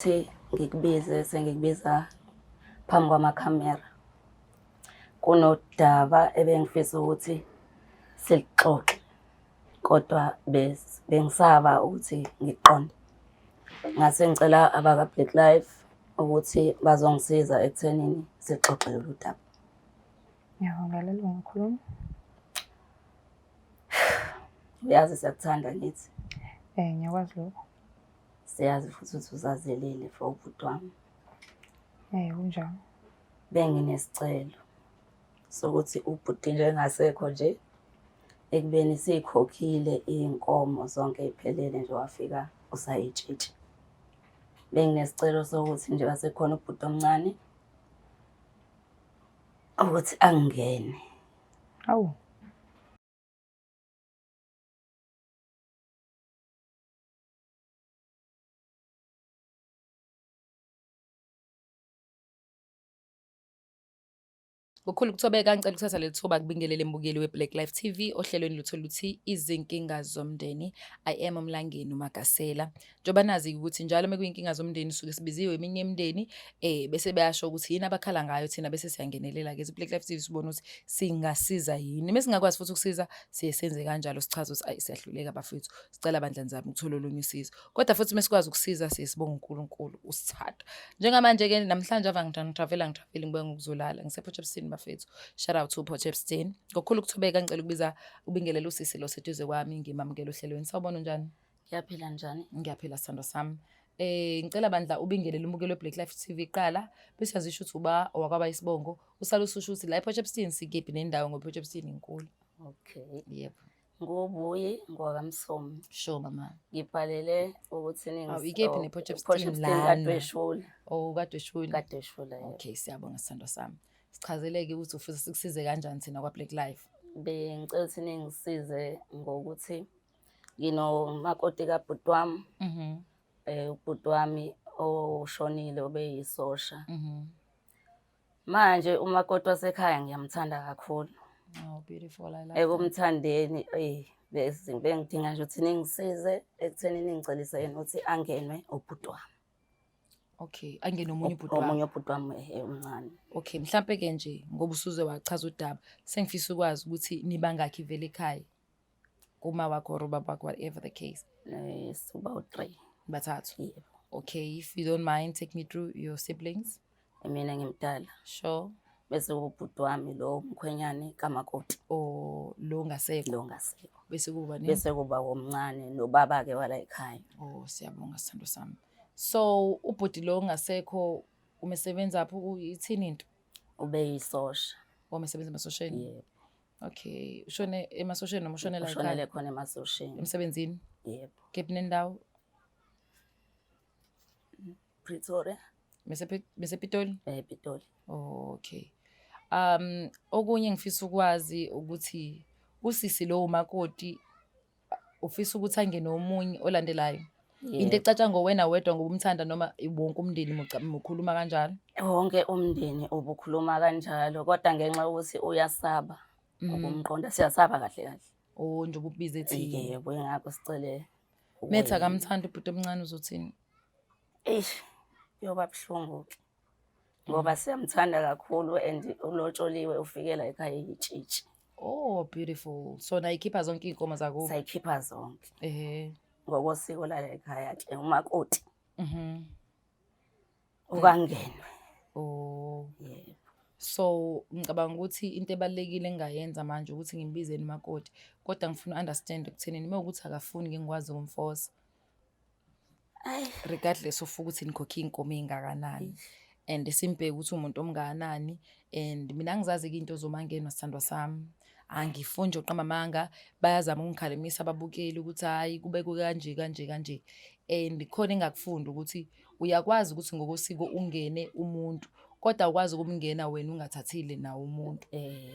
Ukuthi ngikubize sengikubiza phambi kwamakhamera. Kunodaba ebengifisa ukuthi silixoxe kodwa bengisaba ukuthi ngikuqonde. Ngase ngicela abaka-Black Life ukuthi bazongisiza ekuthenini sixoxe lolu daba. Ngiyakulalela ungakhuluma. Uyazi siyakuthanda ngithi. Ngiyakwazi lokho. Siyazi futhi ukuthi uzazelile for ubhuti wami. Kunjalo. Benginesicelo sokuthi ubhuti nje engasekho nje ekubeni siyikhokhile iy'nkomo zonke y'phelele nje wafika usayitshitshi. Benginesicelo sokuthi nje wasekhona ubhuti omncane ukuthi angene. Hawu. Ngokukhulu ukuthobeka ngicela ukuthatha leli thuba kubingelele mbukeli we-Black Life TV ohlelweni lutho luthi izinkinga zomndeni. I am uMlangeni uMagasela. Njengoba nazi ukuthi njalo uma kuyinkinga zomndeni suke sibiziwe eminye imindeni bese beyasho ukuthi yini abakhala ngayo thina bese siyangenelela ke Black Life TV sibona ukuthi singasiza yini. Uma singakwazi futhi ukusiza siye senze kanjalo sichaze ukuthi ayi siyahluleka bafethu sicela bandla nizame ukuthola olunye usizo. Kodwa futhi uma sikwazi ukusiza siye sibonge uNkulunkulu usithatha. Njengamanje-ke namhlanje ava ngitravela ngitravela ngibuya ngokuzolala ngisePort Shepstone bafethu. Shout out to Port Shepstone. Ngokukhulu ukuthobeka ngicela ukubiza ubingelela usisi lo seduze kwami ngimamukele ohlelweni. Sawubona unjani? Ngiyaphila njani? Ngiyaphila sithandwa sami. Ngicela bandla ubingelele umukelo weBlack Life TV kuqala bese uyazisho ukuthi uba owakwaba isibongo usale ususho ukuthi la ePort Shepstone sikephi nendawo ngoba iPort Shepstone inkulu. Okay. Yebo. Ngubuyi ngowakaMsomi. Sure mama. Ngibhalele ukuthi Awu ikephi nePort Port Shepstone Shepstone lana? kaDweshula. Oh kaDweshula. KaDweshula. Yebo. Okay siyabonga sithandwa sami. Sichazeleke ukuthi ufisa sikusize kanjani thina kwaBlack Life. Bengicela ukuthi ningisize ngokuthi nginomakoti kabhuti wami. Ubhuti wami oshonile obeyisosha. Manje umakoti wasekhaya ngiyamthanda kakhulu. Oh beautiful, I love that. Ekumthandeni bengidinga nje ukuthi ningisize ekutheni ningicelise yena ukuthi angenwe ubhuti wami. Okay, angene omunye ubhuti wakho. Omunye ubhuti wami omncane. Okay, mhlampe ke nje ngoba usuze wachaza udaba, sengifisa ukwazi ukuthi nibangakhi vele ekhaya. Kuma wakho or ubaba wakho, whatever the case. Siba u3. Bathathu. Yebo. Okay, if you don't mind, take me through your siblings. Mina ngimdala. Sure. Bese ubhuti wami lo mkhwenyane kamakoti. Oh, lo ngasekho. Lo ngasekho. Bese kuba ne? Bese kuba omncane nobaba ke wala ekhaya. Oh, siyabonga sithando sami. So ubhuti lo ngasekho umesebenza phi ithini into? Ubeyisosha. Umesebenza emasosheni? Yebo. Okay, ushone emasosheni noma ushonela ekhaya? Ushonele khona emasosheni. Emsebenzini? Yebo. Kephi nendawo? Pretoria. Bese Pitoli? Pitoli. Okay. Okunye ngifisa ukwazi ukuthi usisi lo umakoti ufisa ukuthi angene omunye olandelayo. Into ecatshangwa wena wedwa ngoba umthanda noma wonke umndeni mukhuluma kanjalo? Wonke umndeni ubukhuluma kanjalo kodwa ngenxa yokuthi uyasaba ukumqonda siyasaba kahle kahle. Oh njengoba ubize thina. Yebo, ingakho sicele. Metha akamthanda ubhuti omncane uzothini? Eish, kuyoba buhlungu ke. Ngoba siyamthanda kakhulu and ulotsholiwe ufikela ekhaya eyitshitshi. Oh beautiful. So nayikhipha zonke iy'nkomo zakubo? Sayikhipha zonke. Ngokosiko lala ekhaya ke umakoti. Ukangenwe. Oh. Yebo. So ngicabanga ukuthi into ebalulekile engingayenza manje ukuthi ngimbize umakoti kodwa ngifuna understand ekuthenini uma ukuthi akafuni ngeke ngikwazi ukumforce. Regardless of ukuthi nikhokhe iy'nkomo ey'ngakanani and simbheke ukuthi umuntu omngakanani and mina angizazi-ke iy'nto zomangenwa sithandwa sami. Angifuni nje uqamba amanga, bayazama ukungikhalimisa ababukeli ukuthi hhayi kubekwe kanje kanje kanje and khona engakufunda ukuthi uyakwazi ukuthi ngokosiko ungene umuntu kodwa awukwazi ukumngena wena ungathathile nawo umuntu.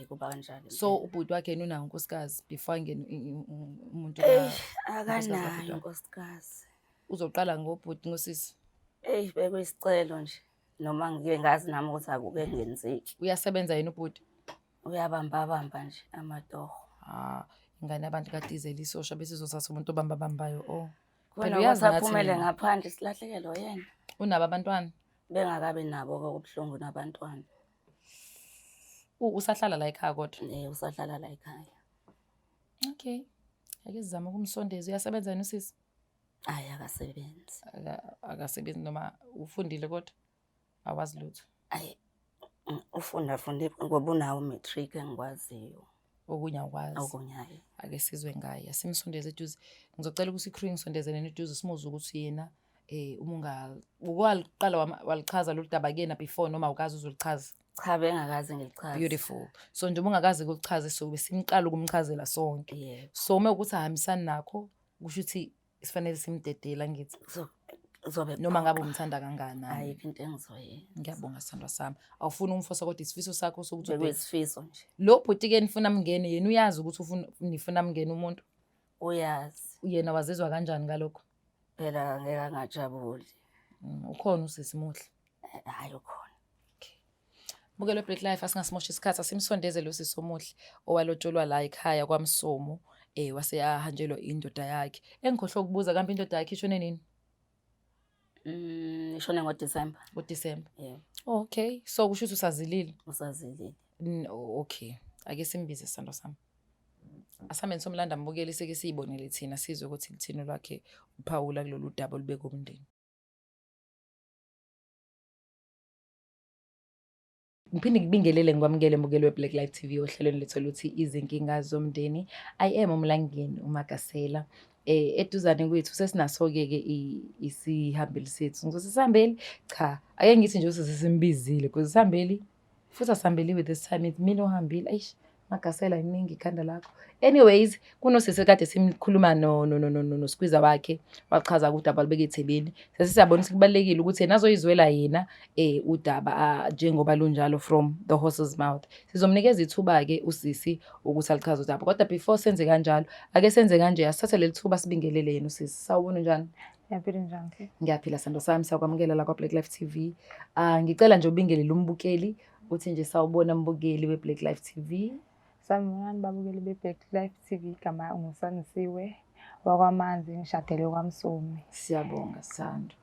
Kuba kanjalo. So ubhuti wakhe yena unawo unkosikazi before angene umuntu Akanayo unkosikazi. Uzoqala ngobhuti ngosisi? Eyi bekuyisicelo nje noma ngike ngazi nami ukuthi akuke kungenzeki. Uyasebenza yena ubhuti? Uyabamba bamba nje amatoho. Ah, ingane yabantu kadizela isosha bese izothatha umuntu obamba bambayo. Oh. Phela uyazi ngathi aphumele ngaphandle silahlekelwe yena. Unabo abantwana? Bengakabi nabo-ke okubuhlungu nabantwana. Usahlala la ekhaya kodwa? Usahlala la ekhaya. Okay. Ake sizame ukumsondeza. Uyasebenza yena usisi? Hhayi, akasebenzi. Akasebenzi noma ufundile kodwa awazi lutho. Hhayi, ufunda funde ngoba unawo u-matric engikwaziyo. Okunye awukwazi. Okunye hhayi. Ake sizwe ngaye. Asimsondeze eduze. Ngizocela ukuthi i-crew ingisondezelene eduze simuzwe ukuthi yena uma unga ukwaliqala walichaza lolu daba kuyena before noma awukaze uzolichaza. Cha, bengakaze ngilichaze. Beautiful. So nje uma ungakaze ukulichaze so besimqala ukumchazela sonke. Yebo. So uma ukuthi ahambisani nakho kusho ukuthi sifanele simdedela ngithi. Kuzobe Noma ngabe umthanda kangakanani. Ayikho into engizoyenza. Ngiyabonga sithandwa sami. Awufuni ukumfosa kodwa isifiso sakho sokuthi ubheke. Bekuyisifiso nje. Lo bhuti ke nifuna mngene yena uyazi ukuthi ufuna nifuna mngene umuntu. Uyazi. Yena wazizwa kanjani ngalokho? Phela ngeke angajabuli. Ukhona usisi muhle. Hayi ukhona. Okay. Bukelo Black Life asingasimosha isikhathi asimsondeze lo sisi omuhle owalotsholwa la ekhaya kwaMsomo wase ahanjelwa indoda yakhe. Engikhohlwe ukubuza kambe indoda yakhe ishone nini? Ishone ngoDecember. NgoDecember. Yebo. Okay. So kusho ukuthi usazilile? Usazilile. Okay. Ake simbize sithando sami. Asambe somlanda mbukeli sike siyibonele thina sizwe ukuthi lithini lwakhe uphawula kulolu daba olubeka umndeni. Ngiphinde ngibingelele ngikwamukele mbukeli we-Black Life TV ohlelweni lethu oluthi izinkinga zomndeni. I am uMlangeni uMagasela. Eduzane kwethu sesinaso-ke ke isihambeli sethu. Ngizothi isihambeli? Cha, ake ngithi nje usesimbizile because isihambeli futhi asihambeliwe this time, it's mina ohambile. Eish, Magasela iningi ikhanda lakho. Anyways, kunosisi kade simkhuluma noSqueezer wakhe, wachaza udaba olubeka ethebeni. Sesiyabona ukuthi kubalulekile ukuthi yena azoyizwela yena udaba njengoba lunjalo from the horse's mouth. Sizomnikeza ithuba-ke usisi ukuthi alichaze udaba. Kodwa before senze kanjalo, ake senze kanje, asithathe leli thuba sibingelele yena usisi. Sawubona unjani? Ngiyaphila njani? Ngiyaphila sando sami, siyakwamukela la kwa-Black Life TV. Ngicela nje ubingelele umbukeli, uthi nje sawubona mbukeli we-Black Life TV. Sanibonani babukeli be-Black Life TV, igama nguSanisiwe wakwaManzi, ngishadele kwaMsomi. Siyabonga Sando.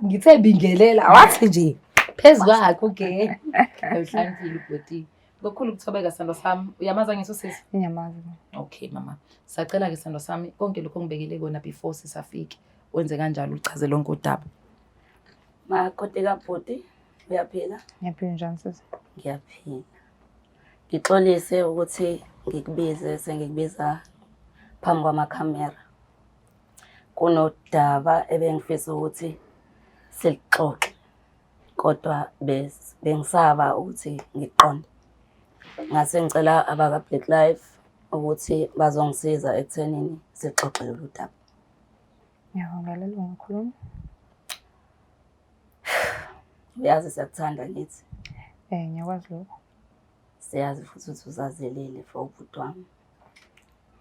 Ngithe bingelela, wathi nje phezu kwakho ke. Uhlantile ubhuti. Ngokukhulu ukuthobeka sando sami. Uyamazi angithi usisi? Ngiyamazi. Okay mama. Sacela ke sando sami konke lokho ongibekele kona before sisafike. Wenze kanjalo uchaze lonke udaba. Makoti kabhuti, uyaphila? Ngiyaphila njani sisi? Ngiyaphila. Ngixolise ukuthi ngikubize sengikubiza phambi kwamakhamera. Kunodaba ebengifisa ukuthi silixoxe kodwa bengisaba ukuthi ngiqonde. Ngase ngicela abaka Black Life ukuthi bazongisiza ekuthenini sixoxe lolu daba. Ngiyabonga lelo ngakhuluma. Uyazi siyakuthanda ngithi. Ngiyakwazi lokho. Siyazi futhi ukuthi uzazelile for ubhuti wami.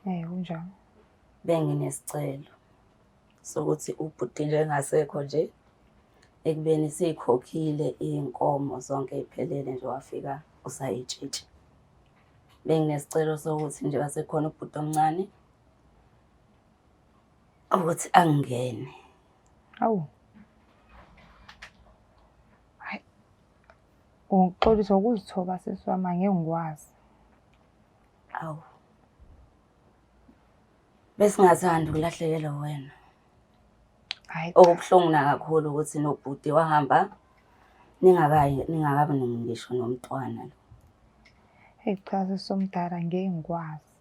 Kunjalo. Benginesicelo sokuthi ubhuti nje engasekho nje ekubeni siyikhokhile iy'nkomo zonke iy'phelele nje wafika usayitshitshi. Benginesicelo sokuthi nje wasekhona ubhuti omncane ukuthi angene. Hawu. Hayi. Ungixolisa ngokuzithoba sisi wami, angeke ngikwazi. Awu. Besingathandi ukulahlekelwa wena. Hayi. Okubuhlungu nakakhulu ukuthi nobhuti wahamba ningakayi ningakabi ngisho nomntwana lo. Hey cha sisi omdala ngeke ngikwazi.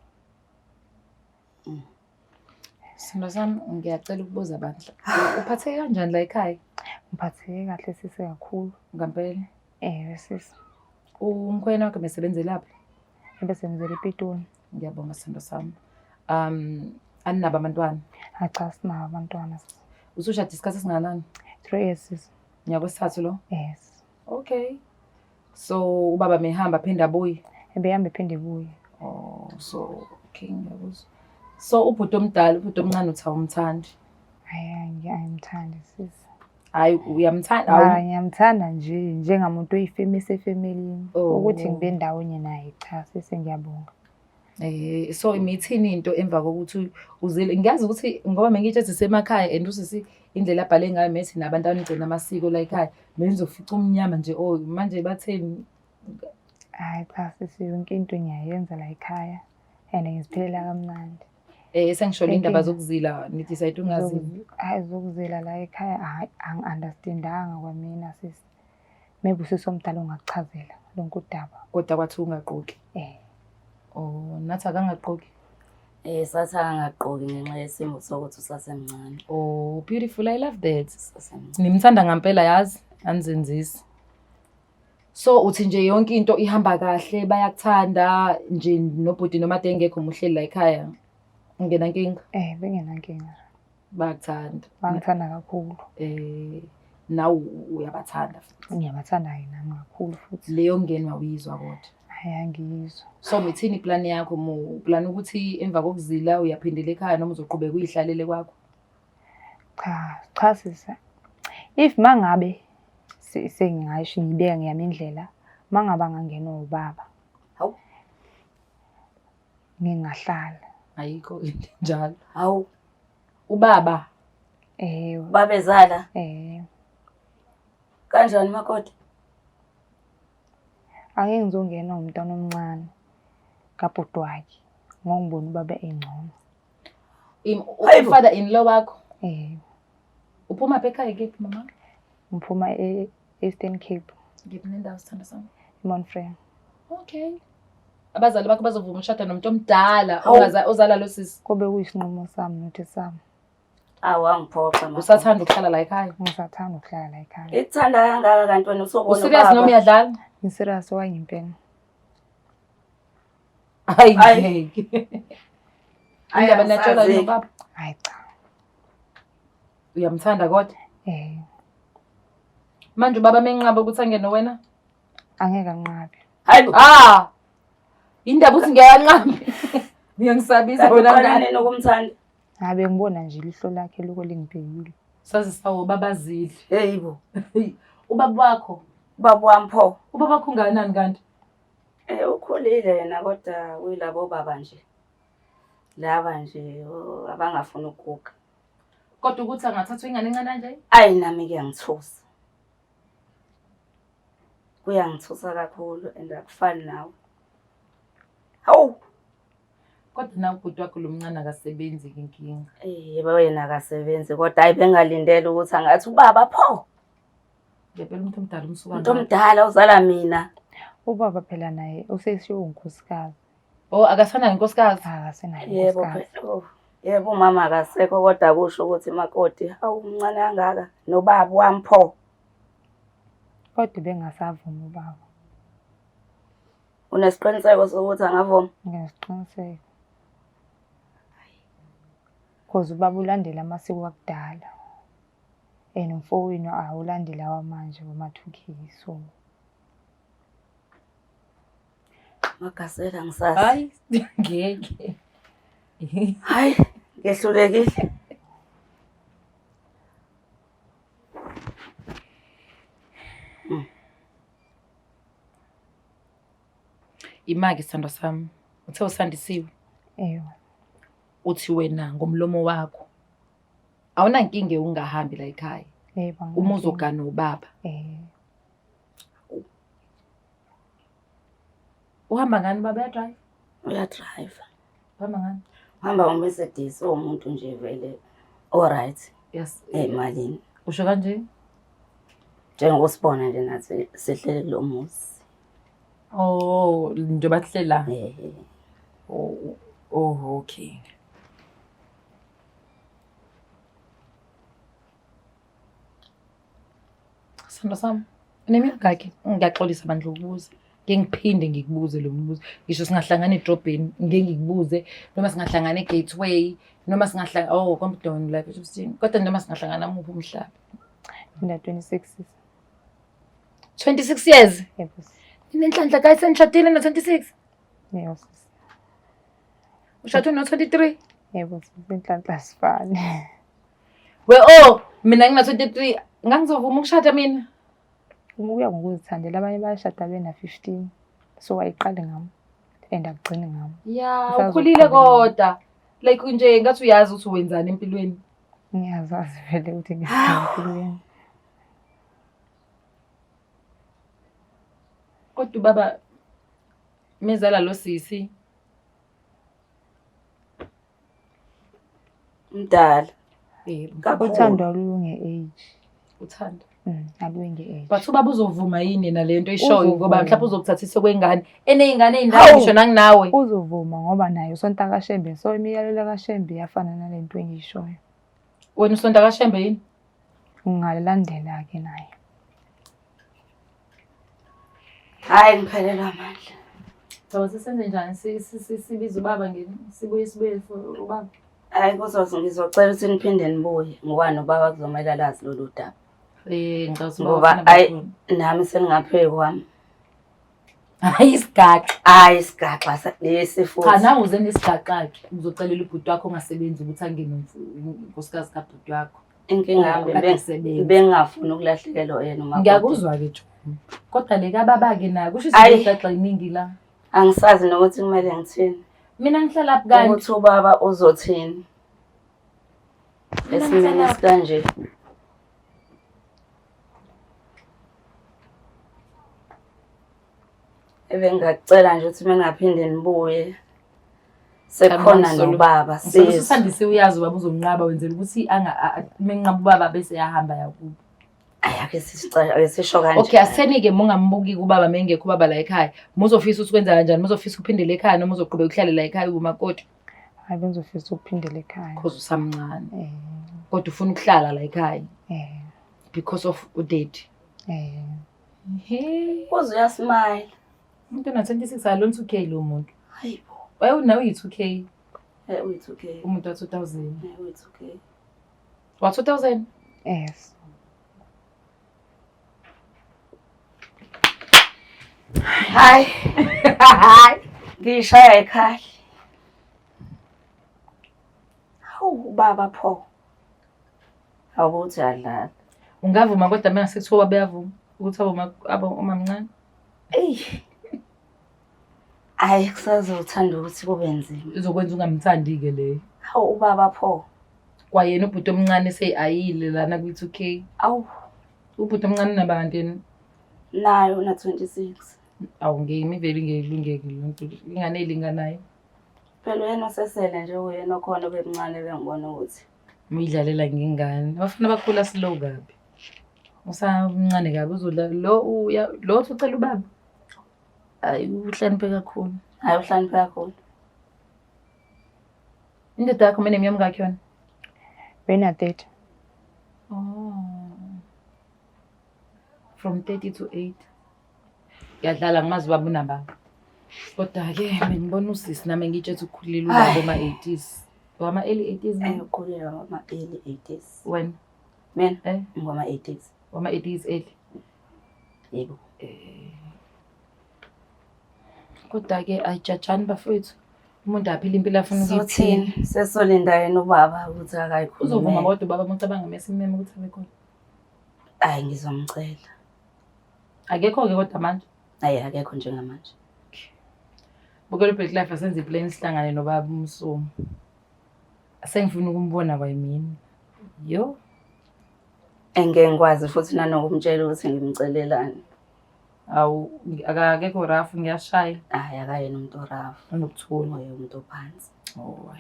Sithando sami ngiyacela ukubuza bandla. Uphatheke kanjani la ekhaya? Ngiphatheke kahle sisi kakhulu. Ngempela? Ewe sisi. Umkhwena wakhe besebenzelaphi? Ebesebenzela ePitoli. Ngiyabonga sithando sami. Aninabo abantwana? Ha cha sinabo abantwana sisi. Usushade isikhathi esingakanani? 3 years sisi. Nyaka wesithathu lo? Yes. Okay. So ubaba mehamba aphinde abuye? Ebehamba ephinde ebuye. Oh, so okay ngiyakuzwa. So ubhuti omdala, ubhuti omncane uthi awumthandi? Hayi, angimthandi sisi. Hayi uyamthanda? Hayi ngiyamthanda nje njengamuntu oyifemisi efemelini. Oh. Ukuthi ngibe ndawonye naye cha sisi ngiyabonga. So imithini into emva kokuthi uzile? Ngiyazi ukuthi ngoba bengitshe sisemakhaya and usisi Indlela abhale ngayo methi nabantu anigcina amasiko la ekhaya. Benizofica umnyama nje oh manje batheni? Hhayi cha sisi, yonke into ngiyayenza la ekhaya and ngiziphilela kamnandi. Eh sengisholo indaba zokuzila ni decide ungazili. Hhayi zokuzila la ekhaya hhayi angi-understandanga kwamina sisi. Maybe usisi omdala ungakuchazela lonke udaba. Kodwa kwathi ungagqoki. Eh. Oh nathi akangagqoki. Eh sathi akangagqoki ngenxa yesimo sokuthi usasemncane. Oh beautiful, I love that. Usasemncane. Nimthanda ngampela yazi, anizenzisi. So uthi nje yonke into ihamba kahle, bayakuthanda nje nobhuti noma ade engekho muhleli la ekhaya. Ungena nkinga, Eh bengenankinga. bayakuthanda. Bangithanda kakhulu. Eh nawe uyabathanda futhi. Ngiyabathanda-ke nami kakhulu futhi. Leyo ngeni wawuyizwa kodwa. Hhayi angiyizwa. So mithini iplan yakho mu plan ukuthi emva kokuzila uyaphindela ekhaya noma uzoqhubeka uyihlalele kwakho? Cha, cha sisi. If mangabe sengingayisho ngiyibeka ngeyami indlela, mangabe angangenwa ubaba. Hawu. Ngingahlala. Ayikho into enjalo. Hawu, Ubaba Ewe. babezala Eh. kanjani makoti? Angeke ngizongenwa umntwana omncane kabhuti wakhe ngokungibona ubaba engcono. Hayibo. Father in law wakho Eh. uphuma phi ekhaya kephi mama? Ngiphuma e-Eastern Cape, Ngiphi nendawo sithanda sami? eMount Frere. Okay. Abazali bakho bazovuma ushada nomuntu omdala Hawu. ozala lo sisi. Kube kuyisinqumo sami nothi sami. Awu angiphoxa makoti. Usathanda ukuhlala la ekhaya? Ngisathanda ukuhlala la ekhaya. Ikuthanda kangaka kanti wena usobona Userious noma ubaba. uyadlala? Ngiserious okanye impela. Hayi Hayi. ngeke. Hayi, Indaba niyatshelwa angisazi. nobaba. Hhayi cha. Uyamthanda kodwa. Eh. Manje ubaba menqaba ukuthi angene wena? Angeke anqabe. Hayibo. Ah! Indaba uthi ngiyanqaba. Ngiyangisabisa Kanti wena uqala ngane. nini ukumthanda? Ngabe ngibona nje ilihlo lakhe loko lingibhekile. Sazi sawo babazile. Heyibo. Ubaba wakho, Ubaba wami pho. ubaba wakho ungakanani kanti? Eh ukhulile yena kodwa kuyilabo baba nje. Laba nje oh, abangafuni ukuguga. Kodwa ukuthi angathathwa ingane encane kanje? Ayi nami kuyangithusa. Kuyangithusa kakhulu and akufani nawe. Hawu, Kodwa nawe ubhuti wakho lo mncane akasebenzi ke inkinga. eh yebo yena akasebenzi kodwa hayi bengalindele ukuthi angathi ubaba pho. Ngempela umuntu omdala umsuka. Umuntu omdala uzala mina. Ubaba phela naye useshiwo unkosikazi. Oh, akasanayo inkosikazi. Akasenayo Yebo unkosikazi. phela. Oh, yebo umama akasekho kodwa kusho ukuthi makoti hawu umncane kangaka nobaba wami pho. Kodwa bengasavumi ubaba. Unesiqiniseko sokuthi angavuma? Nginesiqiniseko. Cause ubaba ulandela amasiko akudala. And umfowenu awulandeli awamanje wama-2K so. Magasela ngisazi. Hayi, ngeke. Hayi, ngehlulekile. Imaki sithandwa sami. Uthe usandisiwe. Ewe. Uthi wena ngomlomo wakho. Awunankinga ungahambi la ekhaya. Yebo. Uma anginankinga. uzogana ubaba. Eh. Uhamba ngani baba uyadrive? Uyadrive. Uhamba ngani? Uhamba ngoMercedes uwumuntu nje vele alright Yes. emalini. Usho kanje? Njengokusibona nje nathi sihleli kulo muzi. Oh, njengoba sihleli la. Eh, Oh, oh, okay. Sithando sami, uneminyaka ngakhi? Ngiyaxolisa bandla ukubuza. Ngeke ngiphinde ngikubuze lo mbuzo. Ngisho singahlangana edrobheni, ngeke ngikubuze noma singahlangana e-Gateway, noma singahlangana oh, Compton la Bishopston. Kodwa noma singahlangana muphi umhlaba. Ngina 26 sisi. 26 years. Yebo sisi. Ninenhlanhla guys, senishadile no 26. Yebo sisi. Ushade no 23. Yebo sisi inhlanhla asifani. We oh, mina ngina 23, ngangizovuma ukushada mina. Kuya ngokuzithandela abanye bayashada bena 15. So ayiqali ngami and akugcini ngami. Ya, Ngisazoqhubeka. ukhulile kodwa. Like nje ngathi uyazi ukuthi wenzani empilweni. Ngiyazazi vele ukuthi ngisemkhulwini. Kodwa ubaba mezala lo sisi Mdala. Yebo. Kakhulu. Uthando aluyi nge-age. Uthando. Aluyi nge-age. But ubaba uzovuma yini nale nto oyishoyo ngoba Uzovuma. mhlawumbe uzokuthathisa kwengane eney'ngane ey'ndala ngisho nanginawe. Uzovuma ngoba naye usonta kaShembe so imiyalelo kaShembe iyafana nale nto engiyishoyo. Wena usonta kaShembe yini? Ngingalilandela-ke naye. Hhayi ngiphelelwa amandla. Cha sesenze njani? Sibize ubaba sibuye sibuye for ubaba. Hhayi kuzoze ngizocela ukuthi niphinde nibuye ngoba nobaba kuzomele alazi lolu daba. Eh ngicela ukuthi Ngoba ubaba ayi ufuna nami sengingaphezu kwami. Hayi isigaxa. Hhayi isigaxa lesi futhi. Cha nawe uze nesigaxa-ke. Uzocelela ubhuti wakho ongasebenzi ukuthi angene unkosikazi kabhuti wakho. Inkinga yami Kade esebenza. bengingafuni ukulahlekelwa yena umakoti. Ngiyakuzwa-ke Jo. Kodwa le kababa-ke nayo kusho Ayi. isigaxa iningi la. Angisazi nokuthi kumele ngithini. Mina ngihlala phi kanti? Ukuthi ubaba uzothini. Mina Esimeni ngihlala- esikanje. Ebengingakucela nje ukuthi mengingaphinde nibuye. Sekukhona nobaba Ngisola sizwe. usuthandise uyazi ubaba uzomnqaba wenzela ukuthi menqaba ubaba bese yahamba yakubo. Ayi ake sisicela ake sisho kanje. Okay, asitheni-ke mungambuki ubaba mengekho ubaba la ekhaya. Muzofisa ukuthi kwenza kanjani? Muzofisa ukuphindela ekhaya noma uzoqhubeka uhlale la ekhaya umakoti? Hayi bengizofisa ukuphindela ekhaya. Because usamncane. Kodwa ufuna ukuhlala la ekhaya. Because of udaddy. He. Uze uyasmile. Umuntu ona 26 alona 2K lo muntu. Hayibo. Waye unawe uyi-2K. Uyi-2K. Umuntu wa 2000. Uyi-2K. Wa 2000? Yes. Hayi. Hayi. Ngishaya ekhaya. Hawu baba pho. Awuthi adlala. Ungavuma kodwa mina sekuthiwa bayavuma ukuthi abo umamncane. Ey. Hayi kusazothanda ukuthi kube nzima. Izokwenza ungamthandi-ke leyo. Hawu ubaba pho. Kwayena ubhuti omncane seyayile lana kwi-2K. Awu. Ubhuti omncane nabantu yena. Nayo una 26. Awu ngeke ivele ingeke lonto. Ingane elinganayo. Phela uyena osesele nje uyena okhona obemncane bengibona ukuthi uyidlalela ngengane. Abafana bakhula slow kabi. Usamncane kabi uzodla lo uya lo uthi ucela ubaba. Hayi uhlakaniphe kakhulu. Hayi uhlakaniphe kakhulu. Indoda yakho mina emnyama ngakho yona. Bena 30. Oh. From 30 to 8. Ngiyadlala ngimazi ubaba unababa. Kodwa-ke bengibona usisi nami ngitshe ukukhulile ubaba oma-80s. Wama-early 80s? Ukhulile wama-early 80s. Wena? Mina? Ngwama-80s. Wama-80s early? Yebo. Kodwa-ke ayijajani bafowethu. Umuntu aphila impilo afuna ukuyiphila. Sothini? Sesolinda yena ubaba ukuthi akayikhulume. Uzovuma kodwa ubaba uma ucabanga mese simeme ukuthi abe khona. Hayi ngizomcela. Akekho-ke kodwa manje? Hayi akekho njengamanje. Bukela uBlack Life asenze iplan sihlangane nobaba uMsomi. Sengifuna ukumbona kwayimina. Yo. Engeke ngikwazi futhi nanokumtshela ukuthi ngimcelelani. Awu akekho rough ngiyashaya. Hayi akayena umuntu o-rough. Unokuthula. Uye umuntu ophansi. Oh.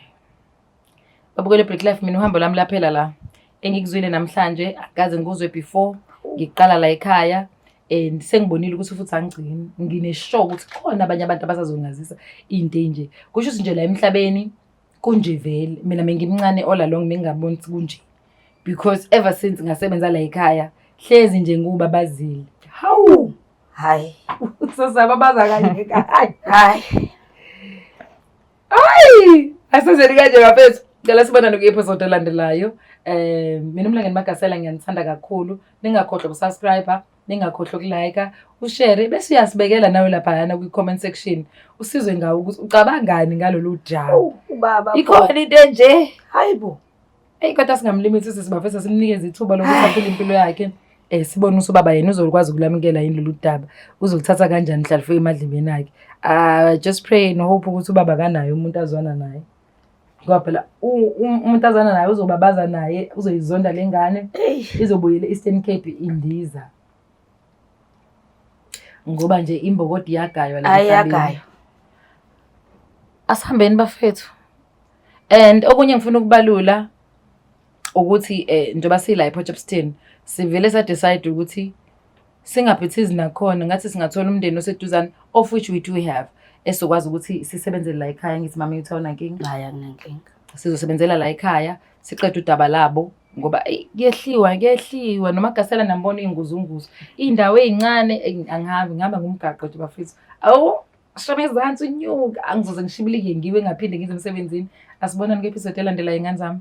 Babukele Black Life mina uhambo lami laphela la. Engikuzwile namhlanje akaze ngikuzwe before ngiqala la ekhaya. And sengibonile ukuthi futhi angigcini ngine-sure ukuthi khona abanye abantu abasazongazisa into enje. Kusho ukuthi nje la emhlabeni kunje vele. Mina bengimncane all along bengingaboni ukuthi kunje. Because ever since ngasebenza la ekhaya hlezi nje ngubabazile. Hawu! Hayi. Sasababaza kanje ekhaya. Hayi. Hayi! Asenzeni kanje bafethu. Ngicela sibonane kwi-episode elandelayo. Mina uMlangeni Magasela ngiyanithanda kakhulu. Ningakhohlwa ukusubscribe, ningakhohlwa ukulike, ushare bese uyasibekela nawe laphayana kwi-comment section. Usizwe ngawo ukuthi ucabangani ngalolu daba. Ubaba. Ikhona into enje. Hayibo. Eyi kodwa singamlimithi sisi bafethu simnikeze ithuba lokuthi aphile impilo yakhe. Sibone ukuthi ubaba yena uzokwazi ukulamukela yini lolu daba. Uzolithatha kanjani mhla lifika emadlebeni akhe. Just pray and hope ukuthi ubaba akanaye umuntu azwana naye. Ngoba phela umuntu azana naye uzobabaza naye, uzoyizonda le ngane, izobuyela e-Eastern Cape indiza. Ngoba nje imbokodi iyagaywa la emhlabeni. Ayagaywa. Asihambeni bafethu. And okunye ngifuna ukubalula ukuthi njengoba sila ePort Shepstone sivele sa-decide ukuthi singaphithizi nakhona, ngathi singathola umndeni oseduzane, of which we do have, esizokwazi ukuthi sisebenzele la ekhaya. Ngithi mama uthi awunankinga? Hayi, anginankinga. Sizosebenzela la ekhaya, siqede udaba labo, ngoba eyi, kuyehliwa, kuyehliwa. Noma gasela nambona iy'nguzunguzu, iy'ndawo ey'ncane, eyi, angihambi, ngihamba ngomgaqo nje bafethu. Awu, shona ezansi unyuka, angizoze ngishibilike ngiwe ngaphinde ngize emsebenzini. Asibonani kwi-episode elandelayo, ingane zami.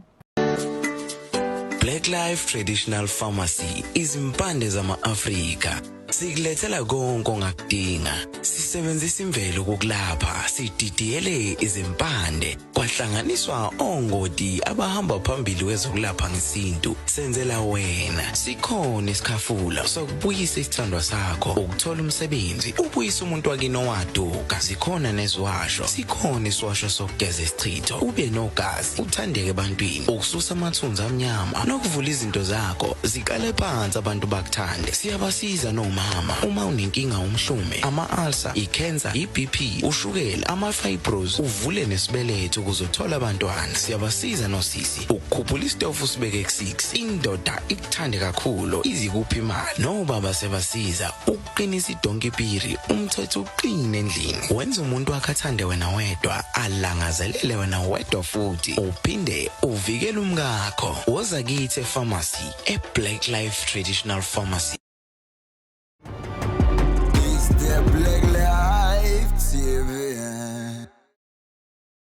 Black Life Traditional Pharmacy, izimpande zama-Afrika. Sikulethela konke ongakudinga. Sisebenzisa imvelo ukukulapha, sididiyele izimpande, kwahlanganiswa ongoti abahamba phambili kwezokulapha ngesintu. Senzela wena. Sikhona isikhafula sokubuyisa isithandwa sakho, ukuthola umsebenzi, ubuyise umuntu wakini owaduka. Zikhona neziwasho. Sikhona isiwasho sokugeza isichitho, ube nogazi, uthandeke ebantwini, ukususa amathunzi amnyama nokuvula izinto zakho ziqale phansi abantu bakuthande. Siyabasiza nomama uma unenkinga, umhlume, ama-ulcer, i-cancer, i-BP, ushukela, ama-fibros, uvule nesibeletho ukuze uthole abantwana. Siyabasiza nosisi ukukhuphula isitofu sibeke ku-6, indoda ikuthande kakhulu, izikuphi imali. Nobaba siyabasiza ukuqinisa idonki piri, umthetho uqine endlini, wenza umuntu wakhe athande wena wedwa, alangazelele wena wedwa, futhi uphinde uvikele umkakho. Woza kithi e-pharmacy, e-Black Life Traditional Pharmacy.